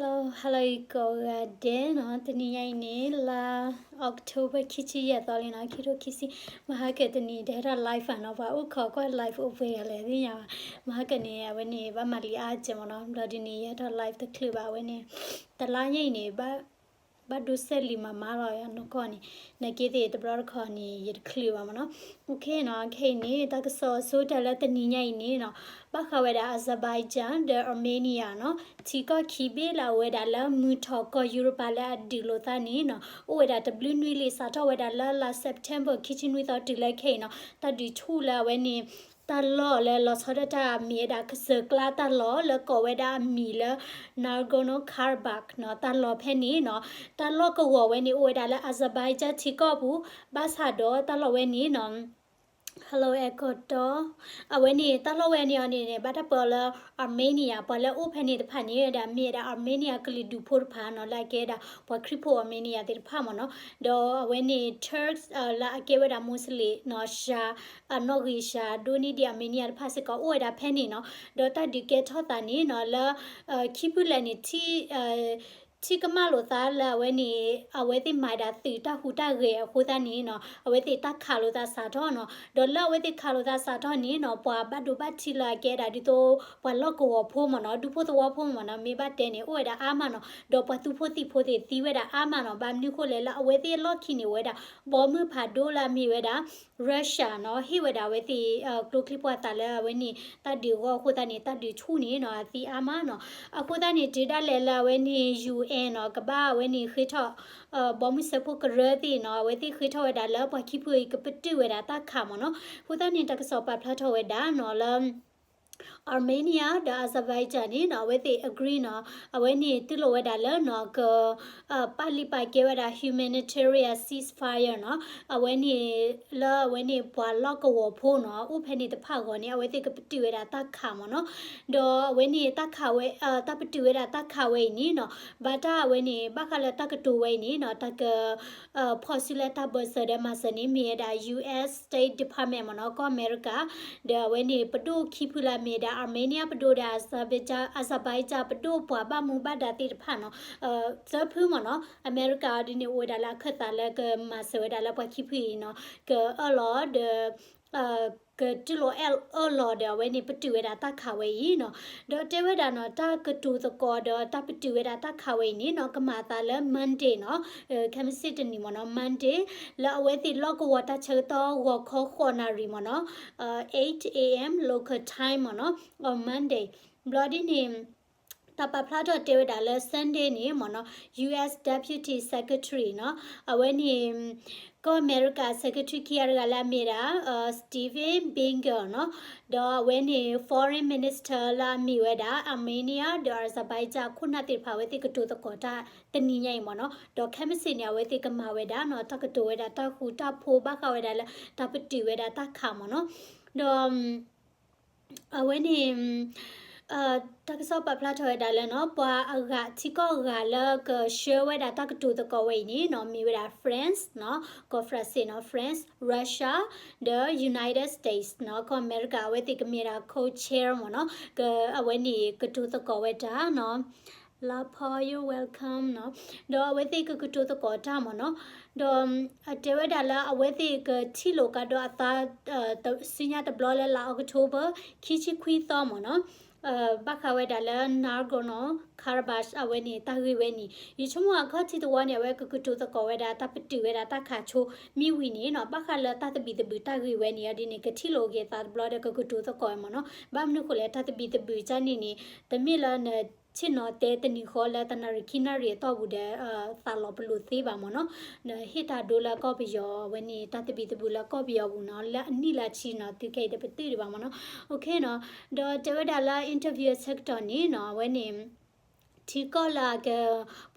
Hello, hello ကိးဂၤဒဲးနီၤ, တနံၤညါအံၤန့ၣ် လါ October ခံဆံယဲၢ်သီလံနီၤ, ခံထိခံဆံ, မဟါကတနံၤ တဟဲထီၣ် live နီၤ, ပှၤအိၣ်ခိးကွၢ် live အိၣ်ပှဲၤဂၤလဲၣ်သ့ၣ်ညါဘၣ်, မဟါကန့ၣ် အဝဲန့ၣ် ဘၣ်မၤလံာ်အါကဲမ့ၢ်နီၤ, ဘျီဒ်န့ၣ် ယဟဲထီၣ် live တချုးဘၣ်, အဝဲန့ၣ် တလါညါအံၤန့ၣ် ဘၣ်ဒိစဲးလံာ်မၤမါလီၤနီၢ်ကီၢ်န့ၣ်, နာ်က့သ့ၣ်တဘျီတခီၣ်န့ၣ် ယတချုးဘၣ်မ့ၢ်နီၤ. ခဲအံၤန့ၣ် တၢ်ကစီၣ်အဆိကတၢၢ်လၢတနံၤညါအံၤန့ၣ်နီၤ, ဘၣ်ဃးဝဲဒၣ် Azerbaijan ဒီး Armenia နီၤ, ထံကီၢ်ခံဘ့ၣ်လၢအဝဲဒၣ်လၢမုၢ်ထီၣ်ကီၢ်ယူရပၤလၢအဒုးလိာ်သးန့ၣ်နီၤ, အိၣ်ဝဲဒၣ်တဘျုးနွံလံာ် စးထီၣ်ဝဲဒၣ်လၢလါ September ခံဆံနွံသီတုၤလၢခဲအံၤနီၤ, တၢ်ဒုးဆူၣ်လၢအဝဲန့ၣ် တၢ်လီၢ်လၢလီၤဆီဒၣ်တၢ်မ့ၢ်ဝဲဒၣ်ကစၢၢ်ကျါတၢ်လီၢ်လၢကိးဝဲဒၣ်အမံၤလၢ Nagorno-Karabakh နီၤ, တၢ်လီၢ်ဖဲန့ၣ်နီၤ, တၢ်လီၢ်ကဝီၤဝဲန့ၣ် အိၣ်ဝဲဒၣ်လၢ Azerbaijan ထံကီၢ်ပူၤ, ဘၣ်ဆၣ်ဒီးတၢ်လီၢ်ဝဲန့ၣ်နီၤ Hello Ecuador, အဝဲန့ၣ် တၢ်လီၢ်ဝဲန့ၣ်အီၤန့ၣ်န့ၣ် ဘၣ်တၢ်ပၢအီၤလၢ Armenia, ပှၤလၢအိၣ်ဖဲန့ၣ်တဖၣ်န့ၣ် ဝဲဒၣ်မ့ၢ်ဝဲဒၣ် Armenia ကလုာ်ဒူၣ်ဖိတဖၣ်နီၤ, လၢအကဲဝဲဒၣ် ပှၤခရံာ်ဖိ Armenia သ့ၣ်တဖၣ်မ့ၢ်နီၤ, ဒီးအဝဲန့ၣ် Turks လၢအကဲဝဲဒၣ် Muslim နီၤ, ရှၤ အနီၣ်ဂံၢ်ရှၤ ဒိၣ်န့ၢ်ဒံး Armenia တဖၣ်စ့ၢ်ကီး အိၣ်ဝဲဒၣ်ဖဲန့ၣ်နီၤ, ဒီးတၢ်ဒုးကဲထီၣ်သးန့ၣ်နီၤ လၢ ခံဖုလဲၣ်န့ၣ် ထံၣ် ထံၣ်ကမၣ်လိာ်သးလၢအဝဲန့ၣ် အဝဲသ့ၣ်မၤဒၣ်သုးတၢ်ဟူးတၢ်ဂဲၤအဃိသတးန့ၣ်နီၤ, အဝဲသ့ၣ်တၢ်ခးလိာ်သးစးထီၣ်နီၤ, ဒီးလၢအဝဲသ့ၣ်ခးလိာ်သးစးထီၣ်န့ၣ်နီၤ, ပှၤဘၣ်ဒိဘၣ်ထံးလၢအကဲဒၣ်ဒ်သိး ပှၤလီၢ်ကဝီၤဖိမ့ၢ်နီၤ, ဒူဖိသဝီဖိမ့ၢ်နီၤ, မ့ၢ်ဘၣ်တဲန့ၣ် အိၣ်ဝဲဒၣ်အါမးနီၤ, ဒီးပှၤသူဖိသံၣ်ဖိသ့ၣ်သံဝဲဒၣ်အါမးနီၤ, ဘၣ်မနုၤဃိလဲၣ်လၢအဝဲသ့ၣ်အလီၢ်ခံန့ၣ် အိၣ်ဝဲဒၣ် ဘီမုၢ်ဖးဒိၣ်လၢအမ့ၢ်ဝဲဒၣ် Russia နီၤ, ဟ့ၣ်ဝဲဒၣ်အဝဲသ့ၣ် ကျိချံမျိာ်သၣ်လၢအဝဲန့ၣ် တၢ်ဒုးအဂီၢ်အဃိသတးန့ၣ် တၢ်ဒုးဆူၣ်န့ၣ်နီၤ အသံအါမးနီၤ, အဃိသတးန့ၣ် တုၤဒၣ်လဲာ်လၢအဝဲန့ၣ် ယူၣ်အဲၣ်နီၤ ကဘၣ်အဝဲန့ၣ်ဃ့ထီၣ် ဘီမုၢ်စၢဖှိၣ်ကရၢသ့ၣ်နီၤ, အဝဲသ့ၣ်ဃ့ထီၣ်ဝဲဒၣ်လၢပှၤခံဖုအံၤကပတုာ်ဝဲဒၣ်တၢ်ခးမ့ၢ်နီၤ, အဃိသတးန့ၣ် တၢ်ကစီၣ်ပာ်ဖျါထီၣ်ဝဲဒၣ်နီၤလၢ Armenia ဒီး Azerbaijan န့ၣ်နီၤ, အဝဲသ့ၣ် agree နီၤ, အဝဲန့ၣ်တူၢ်လိာ်ဝဲဒၣ်လၢနီၤ က ပာ်လုၢ်ပာ်ကဲဝဲဒၣ် humanitarian ceasefire နီၤ, အဝဲန့ၣ် လၢအဝဲန့ၣ်ပှၤလီၢ်ကဝီၤဖိနီၤ အိၣ်ဖဲန့ၣ်တဖၣ်အဂီၢ်န့ၣ် အဝဲသ့ၣ်ကပတုာ်ဝဲဒၣ်တၢ်ခးမ့ၢ်နီၤ, ဒီးအဝဲန့ၣ်တၢ်ခးဝဲ တၢ်ပတုာ်ဝဲဒၣ်တၢ်ခးဝဲအံၤန့ၣ်နီၤ, ဘၣ်တၢ်အဝဲန့ၣ် ဘၣ်ဃးလၢတၢ်ကတိၤဝဲအံၤန့ၣ်နီၤ တၢ်က ဖီၣ်စုလၢတၢ်ဘၢၣ်စၢၤဒီးမၤစၢၤန့ၣ် မ့ၢ်ဝဲဒၣ် US State Department မ့ၢ်နီၤ, ကီၢ်အမဲရကၤ, ဒီးအဝဲန့ၣ် ပဒိၣ်ခံဖုလၢအမ့ၢ်ဝဲဒၣ် Armenia ပဒိၣ်ဒီး Azerbaijan ပဒိၣ်ပှၤဘၣ်မူဘၣ်ဒါသ့ၣ်တဖၣ်နီၤ, သၢဖုမ့ၢ်နီၤ, အမဲရကၤအီၤဒ်န့ၣ် အိၣ်ဝဲဒၣ်လၢအခၢၣ်သးလၢကမၤစၢၤဝဲဒၣ်လၢပှၤခံဖုအံၤနီၤ, ကအၢၣ်လီၤဒီး ကတူၢ်လိာ်အၢၣ်လီၤဒီး အဝဲန့ၣ်ပတုာ်ဝဲဒၣ်တၢ်ခးဝဲအံၤနီၤ, ဒီးတဲဝဲဒၣ်နီၤ တၢ်ကတိၤသကိးဒီးတၢ်ပတုာ်ဝဲဒၣ်တၢ်ခးဝဲအံၤန့ၣ်နီၤ ကမၤအသးလၢ Monday နီၤ, ခဲမုၢ်ဆ့ၣ်တနံၤမ့ၢ်နီၤ Monday လၢအဝဲသ့ၣ်လီၢ်ကဝီၤတၢ်ဆၢကတီၢ် ဂီၤခီဃိးနၣ်ရံၣ်မ့ၢ်နီၤ, eight A M local time မ့ၢ်နီၤ, on Monday ဘျီဒ်န့ၣ် တၢ်ပာ်ဖျါထီၣ်တဲဝဲဒၣ်လၢ Sunday န့ၣ်မ့ၢ်နီၤ US Deputy Secretary နီၤ, အဝဲန့ၣ် ကီၢ်အမဲရကၤ Secretary ခံဂၤတဂၤလၢအမ့ၢ်ဒၣ် Stephen Biegun နီၤ, ဒီးအဝဲန့ၣ် Foreign Minister လၢအမ့ၢ်ဝဲဒၣ် Armenia ဒီး Azerbaijan ခိၣ်နၢ်သ့ၣ်တဖၣ် အဝဲသ့ၣ်ကတိၤသကိးတၢ်တနံၤညါအံၤမ့ၢ်နီၤ, ဒီးခဲမုၢ်ဆ့ၣ်န့ၣ် အဝဲသ့ၣ်ကမၤဝဲဒၣ်နီၤ တၢ်ကတိၤဝဲဒၣ်တၢ်ဃူတၢ်ဖိးဘၣ်ဃးဝဲဒၣ်လၢ တၢ်ပတုာ်ဝဲဒၣ်တၢ်ခးမ့ၢ်နီၤ, ဒီး အဝဲန့ၣ် တၢ်ကစီၣ်ပာ်ဖျါထီၣ်ဝဲဒၣ်လၢနီၤ ပှၤအဂၤထံကီၢ်ဂၤလၢကဆှၢဝဲဒၣ်တၢ်ကတိၤသကိးဝဲအံၤန့ၣ်နီၤ မ့ၢ်ဝဲဒၣ် France နီၤ ကီၢ် France နီၤ France, Russia ဒီး United States နီၤ ကီၢ်အမဲရကၤ အဝဲသ့ၣ်ကမ့ၢ်ဒၣ် co-chair မ့ၢ်နီၤ အဝဲန့ၣ်ကတိၤသကိးဝဲဒၣ်နီၤ လါဖီ you're welcome နီၤ ဒီးအဝဲသ့ၣ်ကကတိၤသကိးတၢ်မ့ၢ်နီၤ ဒီးအတဲဝဲဒၣ်လၢအဝဲသ့ၣ်ကထံၣ်လိာ်ကဒီးအသး ဆူညါတဘျီလၢလါ October ခံဆံခွံသီမ့ၢ်နီၤ ဘၣ်ဃးဝဲဒၣ်လၢ Nagorno Karabakh အဝဲန့ၣ် တၢ်ဂ့ၢ်ဝဲန့ၣ် ယဆိကမိၣ်အခီၣ်ထံးတဝီန့ၣ် အဝဲကကတိၤသကိးဝဲဒၣ် တၢ်ပတုာ်ဝဲဒၣ်တၢ်ခးဆိမ့ၢ်ဝံၤန့ၣ်နီၤ ဘၣ်ဃးလၢတၢ်သဘံၣ်သဘုၣ်တၢ်ဂ့ၢ်ဝဲန့ၣ် အဒ်န့ၣ် ကထံၣ်လိာ်က့ၤသးတဘျီဒီးကကတိၤသကိးဝဲမ့ၢ်နီၤ ဘၣ်မနုၤဃိလဲၣ် တၢ်သဘံၣ်သဘုၣ်ကန့ၣ်န့ၣ် တမ့ၢ်လၢန ဆ့ၣ်နီၤတဲတနံၤဃီလၢတနၣ်ရံၣ်ခံနၣ်ရံၣ်အတီၢ်ပူၤဒီး သးလီၤပလိာ်သ့ဘၣ်မ့ၢ်နီၤ, နဟ့ၣ်တၢ်ဒိလၢကီၢ်ပယီၤ အဝဲန့ၣ် တၢ်သဘံၣ်သဘုၣ်လၢကီၢ်ပယီၤပူၤနီၤ လၢအနံၣ်လၢအဆံနီၤ သုခဲအံၤတပတုာ်ဒံးဘၣ်မ့ၢ်နီၤ, ဒီးတဲဝဲဒၣ်လၢ interview အဆၢကတီၢ်န့ၣ်နီၤ အဝဲန့ၣ် ထံကီၢ်လၢအက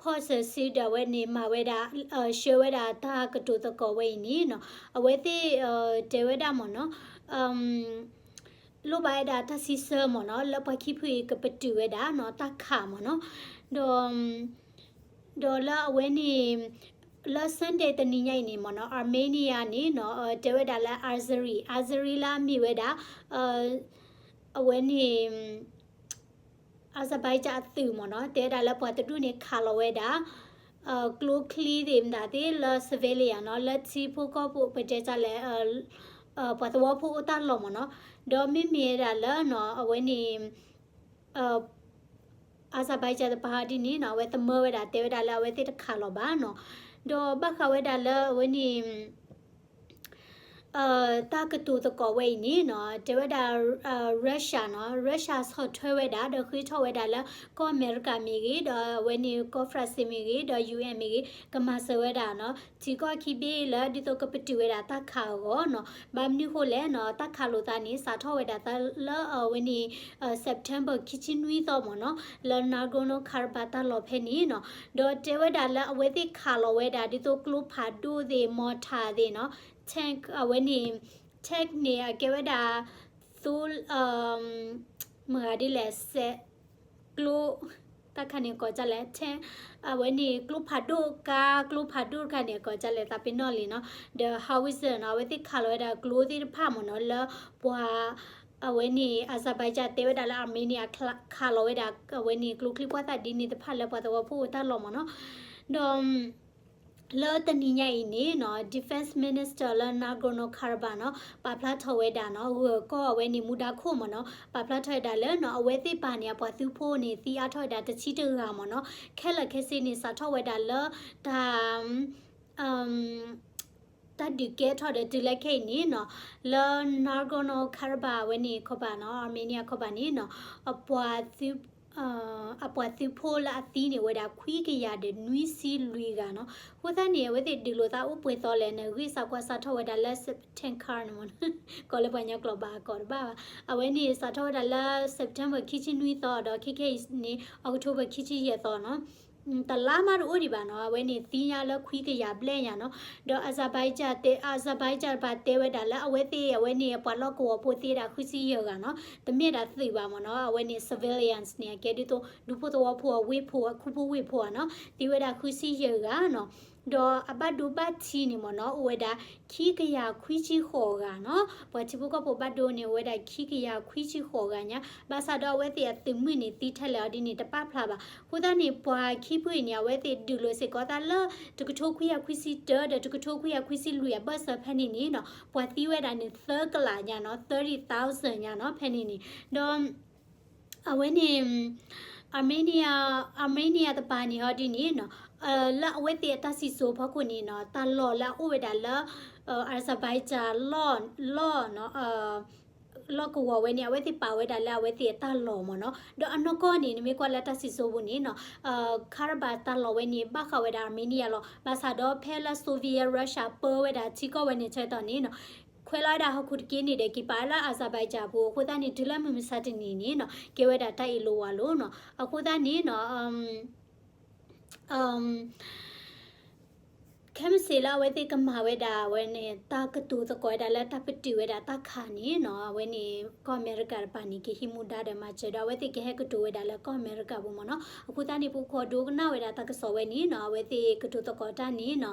ဖီၣ်စၢၤစုဒီးအဝဲန့ၣ် မၤဝဲဒၣ် ဆှၢဝဲဒၣ်တၢ်ကတိၤသကိးဝဲအံၤန့ၣ်နီၤ အဝဲသ့ၣ် တဲဝဲဒၣ်မ့ၢ်နီၤ လိၣ်ဘၣ်ဝဲဒၣ်တၢ်စံးဆၢမ့ၢ်နီၤ လၢပှၤခံဖုအံၤကပတုာ်ဝဲဒၣ်နီၤ တၢ်ခးမ့ၢ်နီၤ, ဒီး ဒီးလၢအဝဲန့ၣ် လၢ Sunday တနံၤညါအံၤန့ၣ်မ့ၢ်နီၤ Armenia န့ၣ်နီၤ တဲဝဲဒၣ်လၢ Azeri Azeri လၢအမ့ၢ်ဝဲဒၣ် အဝဲန့ၣ် Azerbaijan အသုးမ့ၢ်နီၤ တဲဝဲဒၣ်လၢပှၤတဒူၣ်န့ၣ်ခးလီၤဝဲဒၣ် ကျိချံသ့ၣ်မတၤသ့ၣ်လၢ civilian နီၤ လၢထံဖိကီၢ်ဖိ ပတဲတၢ်လဲၣ် ပှၤသဝီဖိအိၣ်တၢ်လီၢ်မ့ၢ်နီၤ ဒီးမ့မ့ၢ်ဝဲဒၣ်လၢနီၤ အဝဲန့ၣ် Azerbaijan တပၤဒ်န့ၣ်နီၤ အဝဲသမၢဝဲဒၣ် တဲဝဲဒၣ်လၢအဝဲသ့ၣ်တခးလီၤဘၣ်နီၤ ဒီးဘၣ်ဃးဝဲဒၣ်လၢအဝဲန့ၣ် တၢ်ကတိၤသကိးဝဲအံၤန့ၣ်နီၤ တဲဝဲဒၣ် Russia နီၤ Russia ဆီၣ်ထွဲဝဲဒၣ် ဒီးဃ့ထီၣ်ဝဲဒၣ်လၢ ကီၢ်အမဲရကၤမ့ၢ်ဂ့ၤ ဒီးအဝဲန့ၣ် ကီၢ်ဖရၣ်စ့မ့ၢ်ဂ့ၤ ဒီး ယူၣ်အ့ၣ်မ့ၢ်ဂ့ၤ ကမၤစၢၤဝဲဒၣ်နီၤ ထံကီၢ်ခံဘ့ၣ်လၢဒ်သိးကပတုာ်ဝဲဒၣ်တၢ်ခးအဂီၢ်နီၤ ဘၣ်မနုၤဃိလဲၣ်နီၤ တၢ်ခးလိာ်သးန့ၣ် စးထီၣ်ဝဲဒၣ်သးလၢအဝဲန့ၣ် September ခံဆံနွံသီမ့ၢ်နီၤ လၢ Nagorno-Karabakh တၢ်လီၢ်ဖဲန့ၣ်နီၤ ဒီးတဲဝဲဒၣ်လၢအဝဲသ့ၣ်ခးလီၤဝဲဒၣ် ဒ်သိးကျိဖးဒိၣ်သ့ၣ် mortar သ့ၣ်နီၤ tank အဝဲန့ၣ် tank န့ၣ် အကဲဝဲဒၣ် သိ မတၤဒ်လဲၣ် စဲး ကျိ တၢ်ခါန့ၣ်ကိးဒ်လဲၣ် tank အဝဲန့ၣ် ကျိဖးဒိၣ်ကါ ကျိဖးဒိၣ်တခါန့ၣ် ကိးဒ်လဲၣ် သးပ့ၤနီၣ်လံနီၤ ဒီး howitzer နီၤ အဝဲသ့ၣ်ခးလီၤဝဲဒၣ်ကျိသ့ၣ်တဖၣ်မ့ၢ်နီၤ လၢပှၤ အဝဲန့ၣ် Azerbaijan တဲဝဲဒၣ်လၢ Armenia ခးလီၤဝဲဒၣ် အဝဲန့ၣ် ကျိချံပှၢ်သးဒ်န့ၣ်တဖၣ်လၢပှၤသဝီဖိအိၣ်တၢ်လီၢ်မ့ၢ်နီၤ ဒီး လၢတနံၤညါအံၤန့ၣ်နီၤ Defense Minister လၢ Nagorno-Karabakh နီၤ ပာ်ဖျါထီၣ်ဝဲဒၣ်နီၤ ဂၢၢ်ကီၢ်အဝဲန့ၣ်မူဒါခိၣ်မ့ၢ်နီၤ ပာ်ဖျါထီၣ်ဝဲဒၣ်လၢနီၤ အဝဲသ့ၣ်တပၤန့ၣ် အပှၤသုးဖိန့ၣ် သံအါထီၣ်ဝဲဒၣ်တဆံတဂၤမ့ၢ်နီၤ ခဲလၢာ်ခဲဆ့န့ၣ် စးထီၣ်ဝဲဒၣ်လၢတၢ် တၢ်ဒုးကဲထီၣ်ဒီးတုၤလၢခဲအံၤန့ၣ်နီၤ လၢ Nagorno-Karabakh ဝဲန့ၣ်ခီပၤနီၤ Armenia ခီပၤန့ၣ်နီၤ အပှၤသုး အပှၤသုးဖိလၢအသံန့ၣ် ဝဲဒၣ်ခွံကယၤဒီးနွံဆံလွံၢ်ဂၤနီၤ အဃိသတးန့ၣ် အဝဲသ့ၣ်ဒုးလိာ်သးအိၣ်ပှဲၤသီလဲၣ်န့ၣ် ဂ့ၢ်စးကွၢ်စးထီၣ်ဝဲဒၣ်လၢ September န့ၣ်မ့ၢ် ကိးလၢပှၤကညီကျိာ်ဘၣ်အကိးတဘၣ်ဘၣ် အဝဲန့ၣ်စးထီၣ်ဝဲဒၣ်လၢ September ခံဆံနွံသီ ဒီးခဲခဲအံၤန့ၣ် October ခံဆံယဲၢ်သီနီၤ တလါမးတအိၣ်ဒံးဘၣ်နီၤ အဝဲန့ၣ်သံညါလၢခွံကယၤဘျဲၣ်ညါနီၤ ဒီး Azerbaijan တဲ Azerbaijan တပၤတဲဝဲဒၣ်လၢ အဝဲသ့ၣ်အဝဲန့ၣ် အပှၤလီၢ်ကဝီၤဖိသံဝဲဒၣ်ဃုဆံယဲၢ်ဂၤနီၤ တမ့ၢ်ဒၣ်သုးဘၣ်မ့ၢ်နီၤ အဝဲန့ၣ် civilians န့ၣ် အကဲဒ်သိး ဒူဖိသဝီဖိ အဝ့ၢ်ဖိ အခူဖိဝ့ၢ်ဖိဧါနီၤ သံဝဲဒၣ်ဃုဆံယဲၢ်ဂၤနီၤ ဒီးအဘၣ်ဒိဘၣ်ထံးန့ၣ်မ့ၢ်နီၤ အိၣ်ဝဲဒၣ် ခံကယၤခွံဆံဃိးဂၤနီၤ ပှၤထံဖိကီၢ်ဖိဘၣ်ဒိန့ၣ် အိၣ်ဝဲဒၣ်ခံကယၤခွံဆံဃိးဂၤညါ ဘၣ်ဆၣ်ဒီးအဝဲသ့ၣ်အသုးမုၢ်န့ၣ် သံထဲလဲၣ်အီၤဒ်န့ၣ် တပာ်ဖျါဘၣ် အဃိသတးန့ၣ် ပှၤခံဖုအံၤန့ၣ် အဝဲသ့ၣ်ဒုးလိာ်စ့ၢ်ကီးသးလၢ တကထိခွံကယၤခွံဆံတၢ ဒီးတကထိခွံကယၤခွံဆံလွံၢ်အဘၢၣ်စၢၤဖဲန့ၣ်န့ၣ်နီၤ ပှၤသံဝဲဒၣ်န့ၣ် သၢကလးညါနီၤ သၢ thousand ညါနီၤ ဖဲန့ၣ်န့ၣ် ဒီး အဝဲန့ၣ် Armenia Armenia တပၤန့ၣ်ဟီဒ်န့ၣ်နီၤ လၢအဝဲသ့ၣ်အတၢ်စံၣ်စိၤဖီခိၣ်န့ၣ်နီၤ တၢ်လီၢ်လၢအအိၣ်ဝဲဒၣ်လၢ Azerbaijan လီၢ် လီၢ်နီၤ လီၢ်ကဝီၤဝဲန့ၣ် အဝဲသ့ၣ်ပာ်ဝဲဒၣ်လၢအဝဲသ့ၣ်အတၢ်လီၢ်မ့ၢ်နီၤ ဒီးအနီၢ်ကီၢ်န့ၣ် နမ့ၢ်ကွၢ်လၢတၢ်စံၣ်စိၤပူၤန့ၣ်နီၤ Karabakh တၢ်လီၢ်ဝဲန့ၣ် ဘၣ်ဃးဝဲဒၣ် Armenia လီၤ ဘၣ်ဆၣ်ဒီးဖဲလၢ Soviet Russia ပၢဝဲဒၣ်ထံကီၢ်ဝဲန့ၣ်ဆၢကတီၢ်န့ၣ်နီၤ ခွဲးလီၤဝဲဒၣ်ဟီၣ်ခိၣ်တက့ၢ်န့ၣ်ဒီး က့ၤပာ်လၢ Azerbaijan အပူၤ အဃိသတးန့ၣ် တုၤလၢမုၢ်မဆါတနံၤန့ၣ်နီၤ ကဲဝဲဒၣ်တၢ်အ့ၣ်လိာ်ဝးလိာ်နီၤ အဃိသတးန့ၣ်နီၤ ခဲမုၢ်ဆ့ၣ်လၢအဝဲသ့ၣ်ကမၤဝဲဒၣ်ဝဲန့ၣ် တၢ်ကတိၤသကိးဝဲဒၣ်လၢတၢ်ပတုာ်ဝဲဒၣ်တၢ်ခးန့ၣ်နီၤ အဝဲန့ၣ် ကီၢ်အမဲရကၤတပၤန့ၣ် ကဟံးမူဒါဒီးမၤစၢၤဒီး အဝဲသ့ၣ်ကဟဲကတိၤဝဲဒၣ်လၢကီၢ်အမဲရကၤပူၤမ့ၢ်နီၤ အဃိသတးန့ၣ် ပခိၣ်ဒိကနၣ်ဝဲဒၣ်တၢ်ကစီၣ်ဝဲန့ၣ်နီၤ အဝဲသ့ၣ်ကတိၤသကိးတၢ်န့ၣ်နီၤ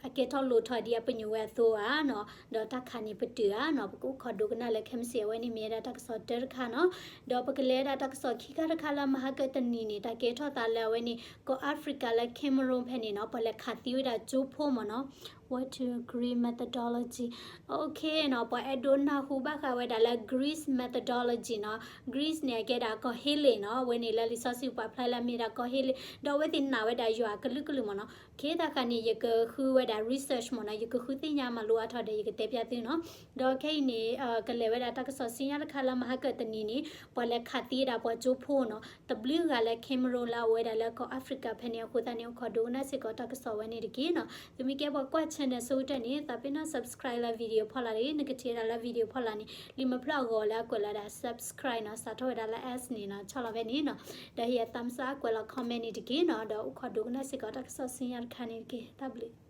အကဲထီၣ်လိၣ်ထီၣ်ဒ်အပညိၣ်ဝဲအသိးဧါနီၤ ဒီးတၢ်ခးန့ၣ်ပတုာ်ဧါနီၤ ပကအိၣ်ခိးဒိကနၣ်လၢခဲမုၢ်ဆ့ၣ် အဝဲန့ၣ်မ့ၢ်ဝဲဒၣ်တၢ်ကစီၣ်တၢတခါနီၤ ဒီးပကလဲၤဝဲဒၣ်တၢ်ကစီၣ်ခံခါတခါလၢမဟါကတနံၤန့ၣ် တၢ်ကဲထီၣ်သးလၢအဝဲန့ၣ် ကီၢ် Africa လၢ Cameroon ဖဲန့ၣ်နီၤ ပှၤလဲၤခးသံဝဲဒၣ်ကၠိဖိမ့ၢ်နီၤ What to agree methodology. Okay နီၤ ပှၤအဲၣ်ဒိးနၢ်ဟူဘၣ်ဃးဝဲဒၣ်လၢ Greece methodology နီၤ Greece န့ၣ်အကဲဒၣ်ကီၢ် Hellenes နီၤ အဝဲန့ၣ်လၢလံာ်စီဆှံပာ်ဖျါလၢအမ့ၢ်ဒၣ်ကီၢ် Hellenes ဒီးအဝဲသ့ၣ်နာ်ဝဲဒၣ်ယွၤအကလုာ်ကလုာ်မ့ၢ်နီၤ ခဲတၢ်ခါန့ၣ် ယကဃုဝဲဒၣ် research မ့ၢ်နီၤ ယကဃုသ့ၣ်ညါမၤလိအါထီၣ်ဒီး ယကတဲပျၢ်သုနီၤ ဒီးခဲအံၤန့ၣ် ကလဲၤဝဲဒၣ်တၢ်ကစီၣ်ဆူညါတခါလၢမဟါကတနံၤန့ၣ် ပှၤလဲၤခးသံဝဲဒၣ်ပှၤကၠိဖိနီၤ တဘျုးဂၤလၢ Cameroon လၢအအိၣ်ဝဲဒၣ်လၢကီၢ် Africa ဖဲန့ၣ် အဃိသတးန့ၣ် အိၣ်ခိးဒိကနၣ်စ့ၢ်ကီးတၢ်ကစီၣ်ဝဲန့ၣ်တက့ၢ်နီၤ သုမ့ၢ်ကဲပှၤကွၢ် channel ဆိကတၢၢ်န့ၣ် သးပ့ၤနီၣ် subscribe လၢ video ဖီလာ်တဂ့ၤ နကထံၣ်ဝဲဒၣ်လၢ video ဖီလာ်န့ၣ် လံာ်မဖျၢၣ်အဂီၤလၢအကွဲးလီၤဝဲဒၣ် subscribe နီၤ စးထီၣ်ဝဲဒၣ်လၢ S န့ၣ်နီၤ ဆီၣ်လီၤဖဲန့ၣ်နီၤ ဒီးဟ့ၣ် thumbs up ကွဲးလီၤ comment န့ၣ်တက့ၢ်နီၤ ဒီးအိၣ်ခိးဒိကနၣ်စ့ၢ်ကီးတၢ်ကစီၣ်ဆူညါတခါန့ၣ်တက့ၢ် တၢ်ဘျုး